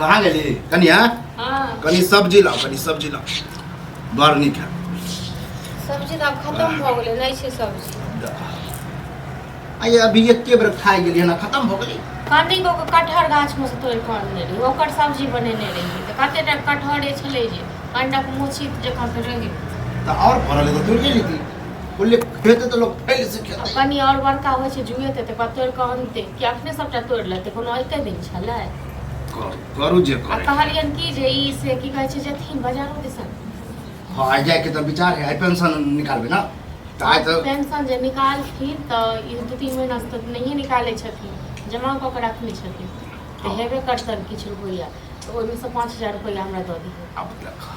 कहाँ गेली कनिया? हाँ। कनी सब्जी लाओ, कनी सब्जी लाओ, बड़ नीक है। सब्जी तऽ आब खतम भऽ गेलै, नहि छै सब्जी। आइ अभी एके बेर खाइ गेलियै ना, खतम भऽ गेलै। कनी गो के कटहर गाछमे से तोड़ि कऽ अनने रही, ओकर सब्जी बनेने रही, तऽ कते टा कटहरे छलै जे अंडाक मोची जकाँ तऽ रहै। तऽ आओर फड़ल तऽ तोड़िए लेती, बोललियै खेतै तऽ लोक फैल से खेतै। कनी आओर बड़का होइ छै जुएतै तकर बाद तोड़ि कऽ अनतै कि अखने सबटा तोड़ि लेतै, कोनो एते दिन छलै? करू करू जे आ करै। कहलियनि कि जे ई से की कहै छै जेथिन बाजारो दिसन। हँ, आइ जाइके तऽ विचार है, आइ पेंशन निकालबै ने, तऽ आइ तऽ पेंशन जे निकालथिन तऽ ई 2-3 महीनासँ तऽ नहिए निकालै छथिन, जमा कऽ के रखने छथिन, तऽ हेबे करतनि किछु रुपैआ, तऽ ओहिमे सँ 5000 रुपैआ हमरा दऽ दिहऽ। आब देख,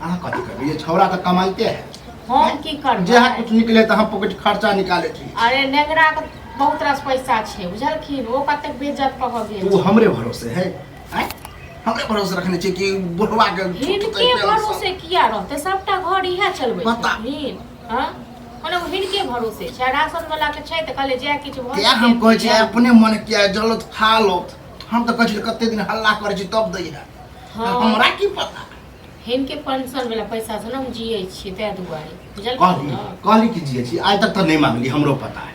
अहाँ कथी करबै? ये छौड़ा तऽ कमाइते है। हम की करबै? जे अहाँ कुछ निकले तऽ हम पॉकेट खर्चा निकाले छी। अरे नेंगरा के बहुत रास पैसा छै, बुझलखिन? ओ कतेक बेइज्जत कऽ के गेल ओ छै। हमरे भरोसे है, आँय? हमरे भरोसे रखने छै कि बुढ़वा के हिनके छुटतै पेंशन। भरोसे किया रहतै? सबटा घर इएह चलबै बता। छथिन। हँ, मने ओ हिनके भरोसे छै। आ राशन वाला के छै तऽ कहले जाय किछु भऽ किया हम जेतै। कहै छी अपने मन किया जलत खा लौत। हम तऽ कहै छी कते दिन हल्ला करै छी तब दै है। हँ। हमरा की पता? हिनके पेंशन वाला पैसा से ने हम जियै छियै, ताहि दुआरे बुझलखिन कहली ने? कहली कि जियै छी, आइ तक तऽ नहि मांगली, हमरो पता है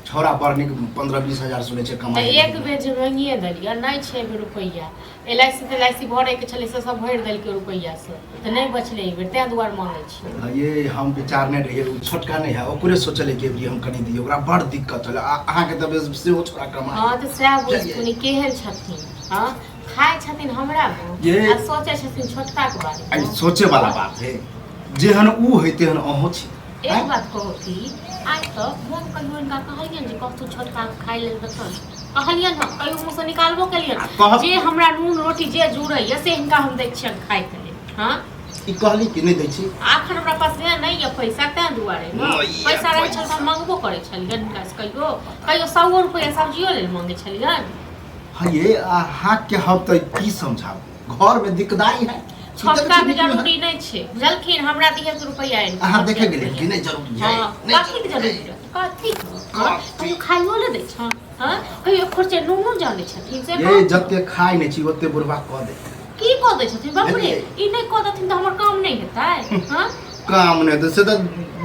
छौड़ा बड़ नीक 15-20 हजार सुनै छै तऽ कमाइ। एक बेर जे मांगिए देलियै, नहि छै एहिबेर रुपैआ, एल I C तेल आई सी भरैके छलै से सब भरि देलकै रुपैआ से, तऽ नहि बचलै एहिबेर, ताहि दुआरे मांगै छी। ये हम विचारने रहियै, ओ छोटका नहि है, ओकरे सोचलियै कि अबरी हम कनि दियै, ओकरा बड़ दिक्कत होलै। आ अहाँके तऽ बेस सेहो छोड़ा कमाइ। हँ तऽ सएह बुझथुन ई केहन छथिन। हँ, खाइ छथिन हमरा ये आ सोचै छथिन छोटका के बारे आई सोचे वाला बात है, जेहन ऊ है तेहन अहूँ छी। एक बात कहू की आइ तक हम कहियो हिनका कहलियनि जे कहथुन छोटका के खाइ लेल देतन? कहलियनि हँ? कहियो मुँहसँ निकालबो केलियनि? आ कहब- जे हमरा नून रोटी जे जुड़ैए से हिनका हम दै छियनि खाइके लेल। हँ, ई कहली कि नहि दै छी? आखन हमरा पास है नहि यऽ पैसा, ताहि दुआरे ने। नहि यऽ पैसा रहै छल तऽ पैसा। हम मंगबो करै छलियनि हिनकासँ? कहियो कहियो 100 रुपैआ सब्जियो लेल मंगै छलियनि? हाँ, ये अहाँके हम तऽ की समझाबू, घरमे दिक्कदारी है। छोटका के जरूरी नहि छै, बुझलखिन? हमरा दिहे के रुपैआ आनि अहाँ देखे गेलियै कि नहि जरूरी है? हँ, नहि कथी के जरूरी जरूरी है। है? कथी के? हँ, कहियो खाइयो ले दै छह? हँ, कहियो खोरचे नूनो जानै छथिन से ये कहू। जते खाइ नहि छी ओते बुढ़बा कऽ दे। की कऽ दै छथिन? बाप रे! बुझलियै? ई नहि कऽ देथिन तऽ हमर काम नहि हेतै? हँ, काम नहि हेतै से तऽ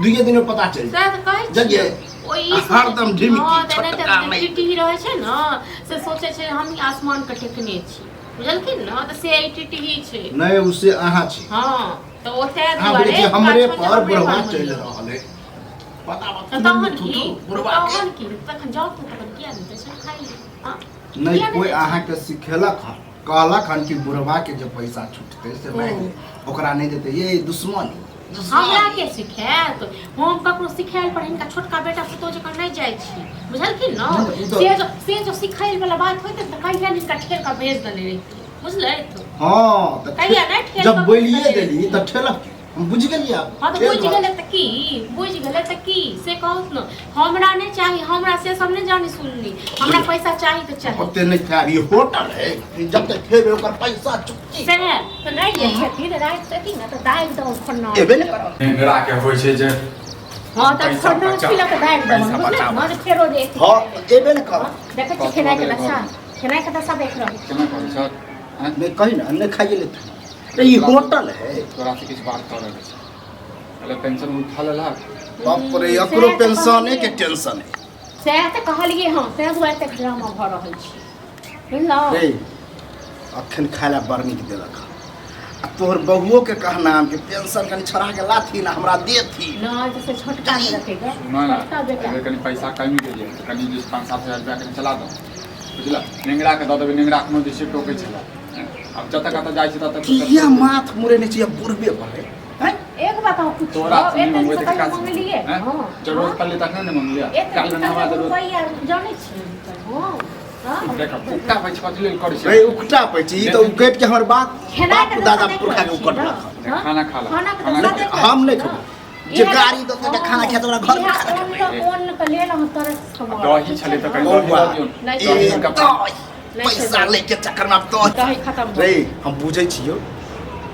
दुइए दिनमे पता चलि सएह तऽ कहै बुझलियै? छियै। ओ ई आ हरदम ढिमकी, हँ, तऽ एनाहिते छोटका नहि। टिटही रहै छै ने, से सोचै छै हम ही आसमान के टेकने छी, बुझलखिन ने? तऽ से ई टिटही छै। नहि, ओ से अहाँ छी। हँ, तऽ ओ ताहि अहाँ दुआरे बुझै छियै हमरे हुनका पर हमरे बुढ़वा पर चलि होइए। रहल है। पता बा तऽ तहन की? बुढ़वा के तहन की? तखन जाउ तऽ तखन किया नहि दै छै खाइ लए? हँ? नहि किया कोइ दै छै? अहाँके सिखेलक हन, कहलक हन कि बुढ़वा के जे पैसा छुटतै से मांगि ले, ओकरा नहि देतै, ये दुश्मनी। हमरा के सिखायत? हम ककरो सिखायल पर हिनका छोटका बेटा पुतोह जकाँ नहि जाइ छी, बुझलखिन ने? नहि, ओ तऽ- से जो सिखायल वाला बात होइते तऽ कहिया हिनका ठेल कऽ भेज देने रहितियै, बुझलै? हँ, तऽ कहिया नहि ठेल जब कऽ बोलिए भेज देली देने तऽ ठेलक की? हम बुझि गेलियै आब। हँ, तऽ ठेल बुझि रहल। गेलै तऽ की? बुझि गेलै तऽ की से कहू ने। हमरा नहि चाही, हमरा से सब नहि जानी सुननी, हमरा पैसा चाही तऽ चाही। ओते नहि खायब, ई होटल है, ई जते खेबै ओकर पैसा चुकती। सएह तऽ नहि जे छथिन, राति एथिन ने तऽ दागि दहन खोरना। एबे ने करब। नेंगरा के होइ छै जे हँ, तऽ पैसा खोरना बचाउ, छिलक दागि दहन, पैसा बुझलै बचाउ। ने? जे फेरो जे एथिन। हँ, एबे ने करब। देखै छी खेनाइके दशा, खेनाइके दशा देख रहल छी। केना करै छह आँय? नहि कही ने, नहि खाइए लेते, ई होटल है। तोरा से किछु बात करऽ के छै। पहिले पेंशन उठा लेलक। बाप रे, सएह एकरो तऽ पेंशने के कहलियै। टेंशन है। सएह तऽ कहलियै हम, ताहि दुआरे एतेक ड्रामा भऽ रहल छै, बुझलहुँ? रे, अखन खाय लए बड़ नीक देलक हन। आ तोहर बहुओ के कहना कि पेंशन कनि छोड़ा के लाथिन आ हमरा देथिन। नहि तऽ से छोटका नहि रखै गऽ। सुनऽ ने। छोटका बेटा। एहिबेर कनि पैसा कमि गेलै तऽ कनि जे 5-7 हजार रुपया कनि चला दऽ, बुझलह? नेंगरा के दऽ देबै, नेंगरा एखनो जे छै टोकै छलै। आब जतऽ कतऽ जाइ छै ततऽ किया माथ मुड़ेने छी बुढ़बे पर रे? हैं? एक बात हम पूछब, तोरा से एते नहि दिन मंगबै से तऽ कहियो केकरा से? मंगलियै? हैं? हँ, जरूरत हँ। पड़लै तखने ने मंगलियै। एते काल्हि दिन ने हमरा कहियो जरूरत रुपैआ जानै छियै हुनकर? हँ, हँ? देख, उकटा पैछ कथी लेल करै रे छै? उकटा पै छी, ई तऽ उकटि के हमर बाप खेनाइ बाप के दादा दशा देख पुरखा के रहल छी उकटलक ने? हन। हँ? खाना खा ला। खाना के खाना दशा खा। देख रहल हम छी नहि ने? खेबै। जे इएह गाड़ी देतै तऽ खाना खेतै, ओकरा घरमे इएह खाना अन्न के अन्न के लेल हम तरस के मरल दही छी, छलै तऽ कनि हँ? दही बौआ, दऽ दियौ। नहि ए दही हुनका दही, नहि पैसा छै। लैके चक्करमे आब दही दही खतम भऽ रे गेल। हम बुझै छियौ,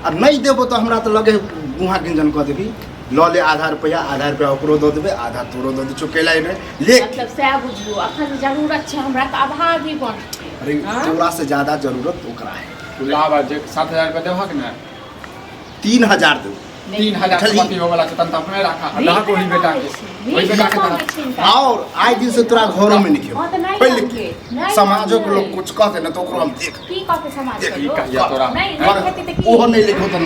आ नहि देबो तऽ हमरा तऽ लगे गुहा गिंजन कऽ देबी। लऽ ले आधा रुपैआ, आधा रुपैआ ओकरो दऽ देबै, आधा तोरो दऽ दै छियौ, कैला नहि ले। मतलब सएह बुझियौ, अखन जरूरत छै हमरा तऽ अभाव भी बनतै। अरे हाँ? तोरा से ज्यादा जरूरत ओकरा है। तू लाभ आ जे 7000 रुपया देबहक ने? 3000 दू। 3000 चल। पति होवला छै, तन तऽ अपने राखा आ दहक ओहि बेटा के, ओहि बेटा के दहक। और आइ दिन से तोरा घरों में नहीं हाँ, तऽ नहीं पहिले मांगे, नहीं समाजो के मांगे। लोग कुछ कहते ना तो ओकरो हम देख की कहते समाज देख, के ई लोग? कहिया तोरा नहीं नहीं खेती तऽ की ओहो नहीं लिखो तो नहीं।